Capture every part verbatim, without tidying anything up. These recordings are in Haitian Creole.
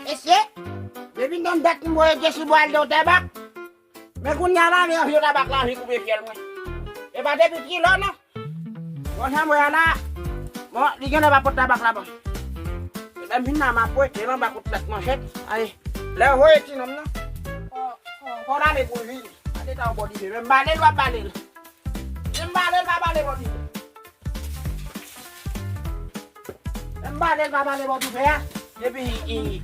Mesye, depi nan dat m voye Jesi Bwa al nan tabak. Men kounye a la, men vye tabak la anvi koupe fyèl mwen. E pa depi kilo non. Bon, jan m wè a la, bon, li genlè pa pot tabak la bon. E lè m vin la, m ap wete l anba kout tèt manchèt. Ale, lè w voye ti nonm nan, fò, fò, fò l ale pou l vini. Gade ta yon bò dife. Men m bale l, w ap bale l. Men m bale l, pa bale bò dife. Men m bale l, pa bale bò dife a. Epi, i,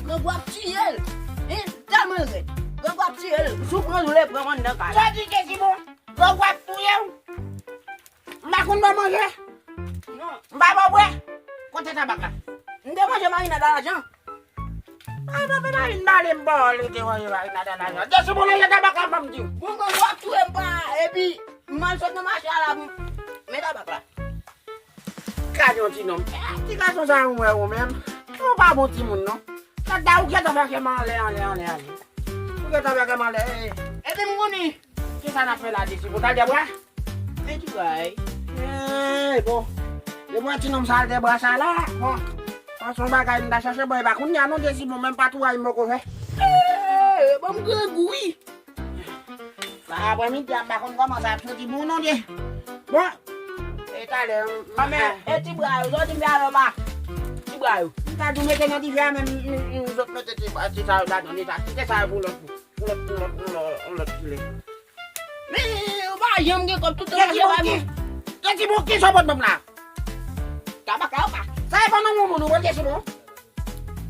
Grangou ap tiye l. Li tèlman rèd. Grangou ap tiye l. Si w pran l, ou le pran mòn nan kay. Sa di ke si bon. Grangou ap touye w. M pa konn ba w manje. Non. M pa ba w bwè. Kote tabak la? M te manje marinad a lajan. Ay, pa fè marin bale m ba w li te manje marinad a lajan. Jesi bon, manje tabak la, ban m di w. Bon, bon, w ap touye m pa, epi m al sot nan mache a la, m, men tabak la. Gad yon ti nonm. Eh, ti gason sa ou wè ou menm. Ou pa bon timoun non. Gad da ou gentan fè kè m anlè, anlè, anlè, anlè. Ou gentan fè kè m anlè, eh. Epi m konnen. Kisa n ap fè la, Jesi? Pou t al dèbwa? Men ti bagay. Eh, bon. Depi w wè ti nonm sa al dèbwa sa la, bon. Fason bagay m ta chache, bon, e pa kounye a non, Jesi, bon, menm patwouay m poko fè. Eh, bon, m grangou, wi. Sa aprè midi a, m pa konn kòman sa ap soti pou w non, Jesi. Bon. E talè, m, a, men, e ti bra yo, soti m fè avè w, ma. Ti bra yo. M ta di w mete nan dife a, men m, m, m, zòt mete ti, ti sa yo ladan, li ta kite sa yo pou lòt, pou lòt, pou lòt, pou lòt, pou lòt kilè. Men, ou pa janm gen kòb, tout tan mache pa bon. Jesi bon, kisa w pot ban m la? Tabak la, ou pa. Sa e pa nan moun moun ou pote sou nou?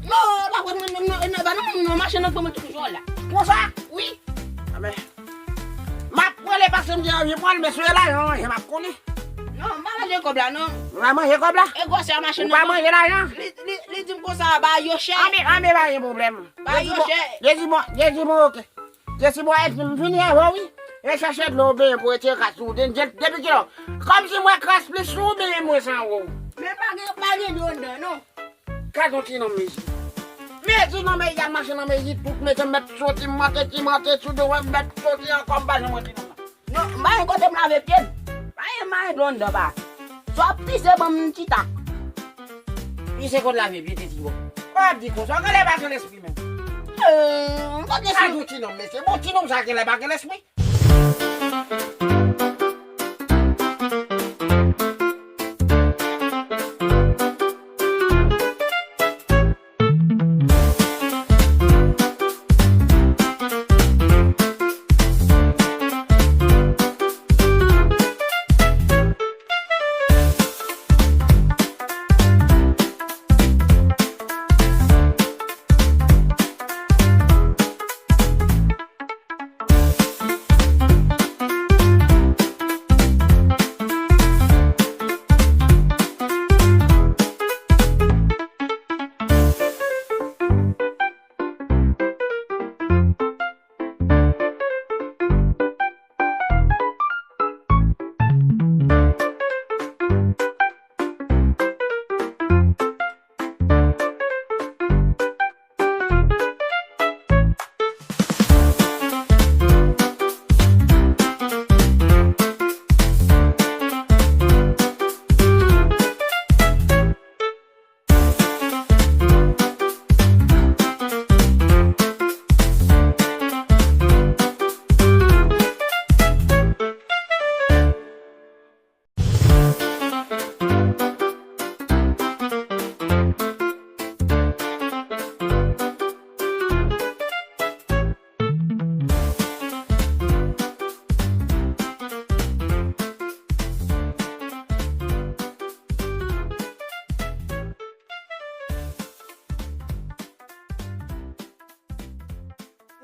Non, pa pot mwen, non, non, non, pa nan moun moun, non, machann nan ban mwen tout jou la. Konsa? Wi. A men. M ap pran li paske m gen anvi pran l, men sou lajan, jan m ap konnen. Non, m pa manje kòb la, non. Ou pa manje kòb la? E gwosè machann nan. Ou pa manje lajan? Li, li, li di m konsa, bagay yo chè. Anben, anben, pa gen pwoblèm. Bagay yo chè. Jezi bon, Jezi bon, oke. Jesi bon, e m fini avè w, wi. E chèche dlo w benyen pou retire kras sou ou. De, de, depi kilè? Kòmsi m wè kras plis sou ou, benyen mwens an ou. Men pa gen, pa gen dlo anndan, non. Gad yon ti nonm, mesye. Men ti nonm, e y ap mache nan mezi, tout mesye mèt soti, mante, ti mante, sou do, mèt soti ankò, m pa janm wè ti nonm nan. Non, m pa gen kote m lave pye m. Pa gen, m pa gen dlo anndan, pa. Si w ap pise, ban m ti tak. Pise konn lave pye, te ti bon. W ap di konsa, w genlè pa gen lespri menm. Euh, m pa gen. Gad yon ti nonm, mesye. Bon, ti nonm sa genlè pa gen lespri.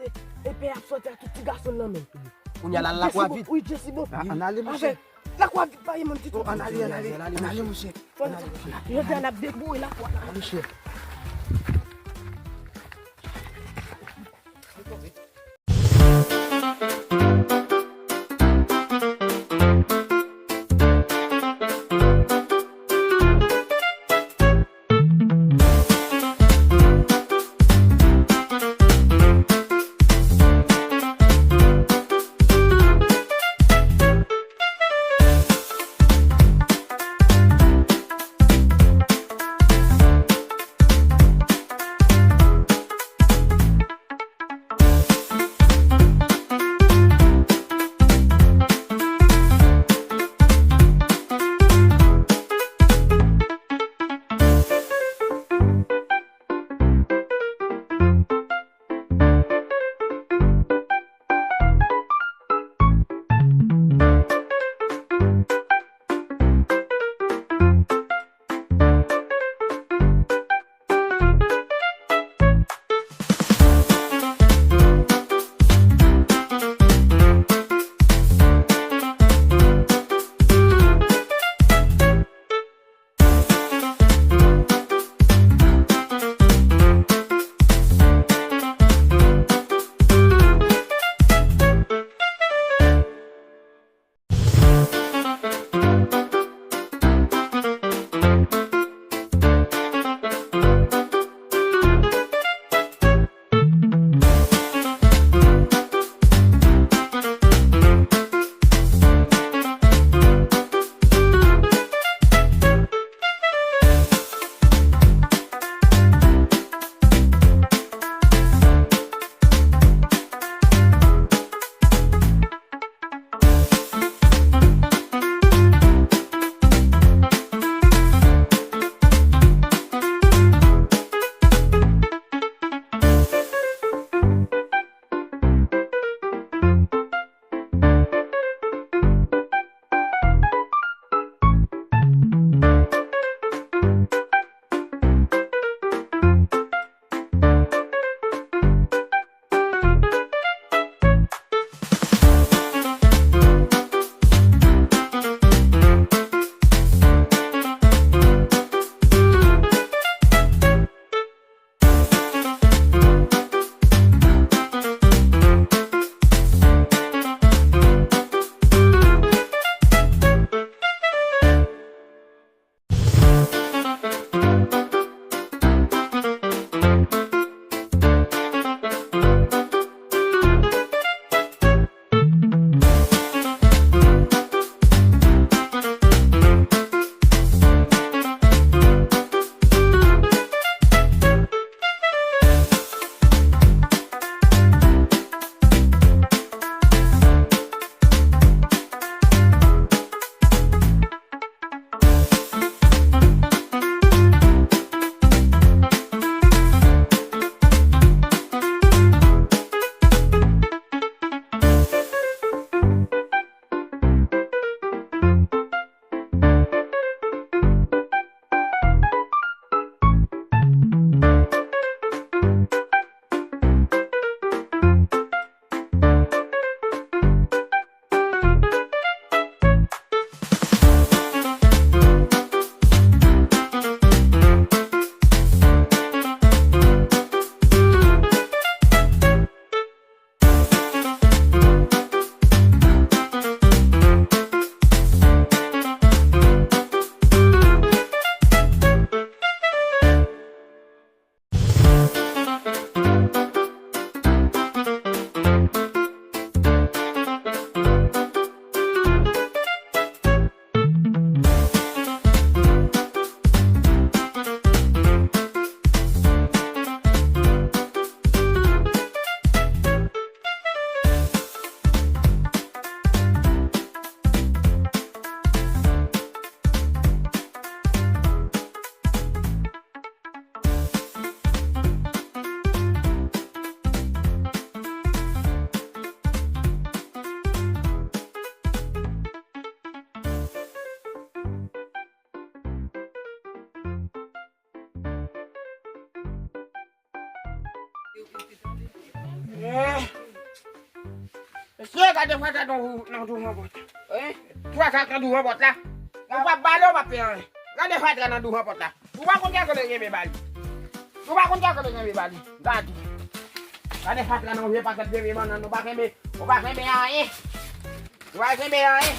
E, e pè ap sòti ak tout ti gason nan men. Kounye a l al lakwa vit. Wi, Jesi bon. A, ann ale, monchè. Lakwa vit, pa gen moun ki. Oh, ann ale, ann ale, ann ale, monchè. Ann ale, monchè. Jodi a n ap deboure lakwa la. Ann ale, monchè. Eh. Mesye, gade fatra nan dou-, nan douvan pòt. Wi. Fatra nan douvan pòt la. Ou p ap bale, ou p ap fè anyen. Gade fatra nan douvan pòt la. Ou pa konn kè kote kenbe bali. Ou pa konn kè kote kenbe bali. Gade. Gade fatra nan vye pakèt de vye bannann. Ou pa kenbe, ou pa kenbe anyen. Ou pa kenbe anyen.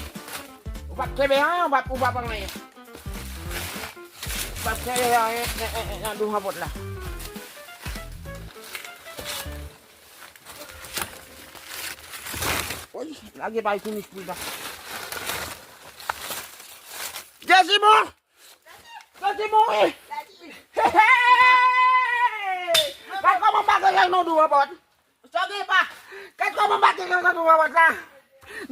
Ou p ap kenbe anyen, ou p ap, ou p ap anyen. Ou p ap kenbe anyen nan, nan, nan douvan pòt la. Woy, lage bay kou mispri la. Dezimon! Dezimon, wi! Hey, hey! Gad kòman m pa gen nan douvan pòt. Sa gen pa. Gad kòman m pa gen nan douvan pòt la.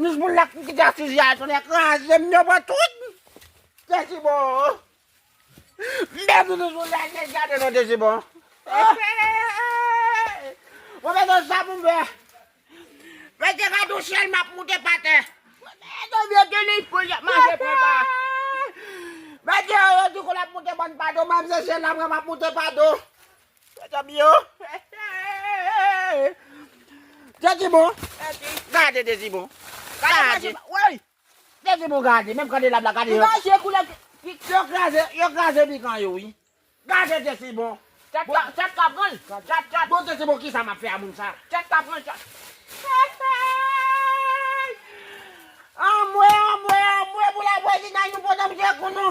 Mispri la ki te asizi a, tonnè kraze m, yo pran tout. Dezimon! M pèdi nou sou lè, nèg gade non Dezibon. Mwen mete sa pou m fè. Mete gade yon syèl m ap moute pa tè. Mete vye de li pou y ap manje papa. Mete yo di kou l ap moute bann pado, manzè syèl la mwen m ap moute pado. Mete byo. Dezibon. Gade Dezibon. Gade. Woy. Dezibon gade, menm kandela la gade yo. Gade koulè ki, ki, yo kraze, yo kraze pikan yo, wi. Gade Dezibon. Tèt ka, tèt ka pran l. Tèt, tèt. Bon, Dezibon, kisa m ap fè a moun sa? Tèt ka pran l, tèt. Anmwe, anmwe, anmwe, pou la vwazina, nou pran nan mizè kou nou.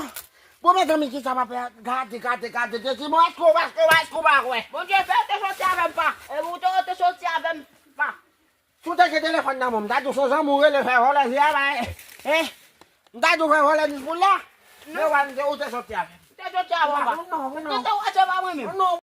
Bon, mezanmi, kisa m ap fè a? Gade, gade, gade, Dezibon, èske w, èske w, èske w pa wè? Bondye fè w te soti avè m pa. E ou te, ou te soti avè m pa. Si w te gen telefòn nan men w, m ta di w se yon zanmi w rele fè vòlè se a bay. Hein? M ta di w fè vòlè dis pou l la. Men w pa di w te soti avè m. Te soti avè w pa. Non, non, non. Ou te wè se pa mwen menm. Non.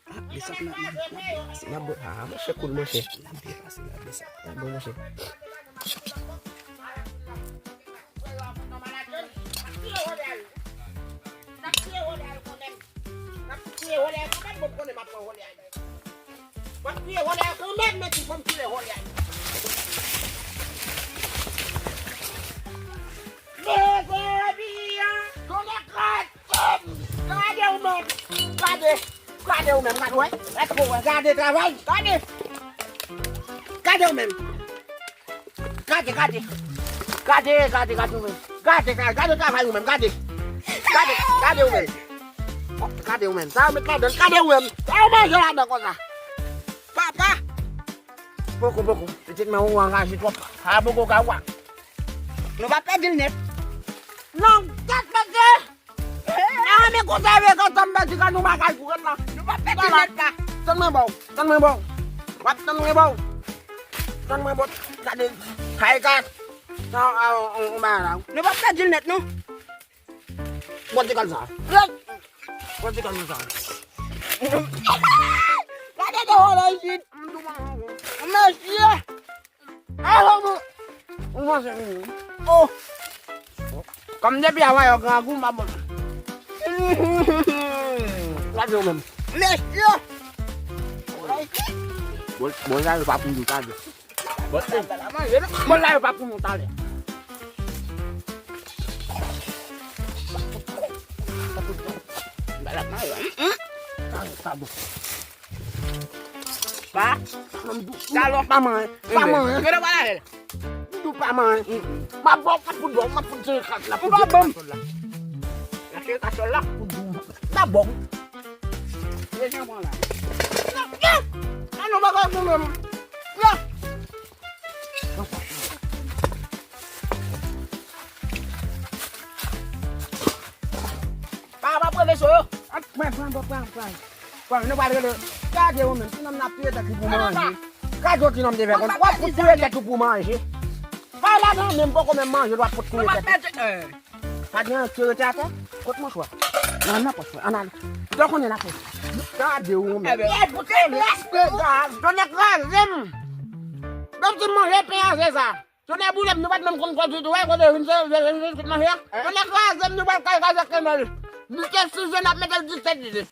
Ah, bisap nan, nan, nan bwè. Ah, monchè, koul, monchè. Nan bwè, pase la, bisap. Nan bwè, monchè. M ap touye vòlè a kanmenm, men ki fò m touye vòlè a. Mezanmi, tonnè kraze m! Gade ou menm! Gade! Gade ou menm, gade, wè! Èske w wè? Gade travay! Gade! Gade ou menm! Gade, gade. Gade, gade, gade ou menm. Gade, gade, gade travay ou menm, gade. Gade, gade ou menm. Gade ou menm. Sa yo met ladan, gade ou menm. Sa yo manje ladan konsa. Papa. Poko, poko. Pitit mwen ou anraje twòp. A poko ka wa. Nou p ap pèdi l nèt. Non, tèt mete! Ah, men konsa e vre, konsa m pèdi kay nou bagay pou ret la. Nou p ap pèdi l nèt la. Tann mwen ba w, tann mwen ba w. W ap tann mwen ba w. Tann mwen ba w. Gade, kay kat. Sa, a, on, on bagay la. Nou p ap pèdi l nèt, non. Bon, ti kal sa. Bon, ti kal sa. Gade de wòl isit. Mesye. Ah, bon. Ou panse vini. Oh. Kòm depi a wè yo grangou, m pa bon. Gade yo menm. Mesye. Bon, bon, sa yo pa pou nou, sa yo. Bon, bon, la yo pa pou nou talè. Bagay la pa yo. Hum, hum. Sa yo pa bon. Pa. Sa lò. Pa manyen. Pa manyen. Yo pa la. Yo pa manyen. M ap ba w kat pou dwa, m ap fout tire kat la. Ou pa ban m. La tire kasòl la. M ap ba w. Deja pran la. An nou bagay pou menm. La. Pa, pa pran veso yo. Pran, pran, pran, pran, pran. Pran, nou pral rele. Gade ou menm, ti nonm nan ap touye tèt li pou manje. Gade yon ti nonm de vègòn. W ap fout touye tèt ou pou manje. Pa la non, menm poko menm manje, l w ap fout touye tèt ou. Pa gen anyen ki rete atè? Kot mouchwa? Nan, nan pòch mwen. Ann ale. Donk, konnen n ap fè. Gade ou menm. Respè, respè, gaz. Tonnè kraze m. Donk, ti manje pen an, se sa. Tonnè boule m, nou pa t menm konn kondui tou, wè, kote vin se, vin, vin, vin, vin manje a. Tonnè kraze m, nou pral kay kraze kenbe l. Li te siz je n ap mete l disèt je.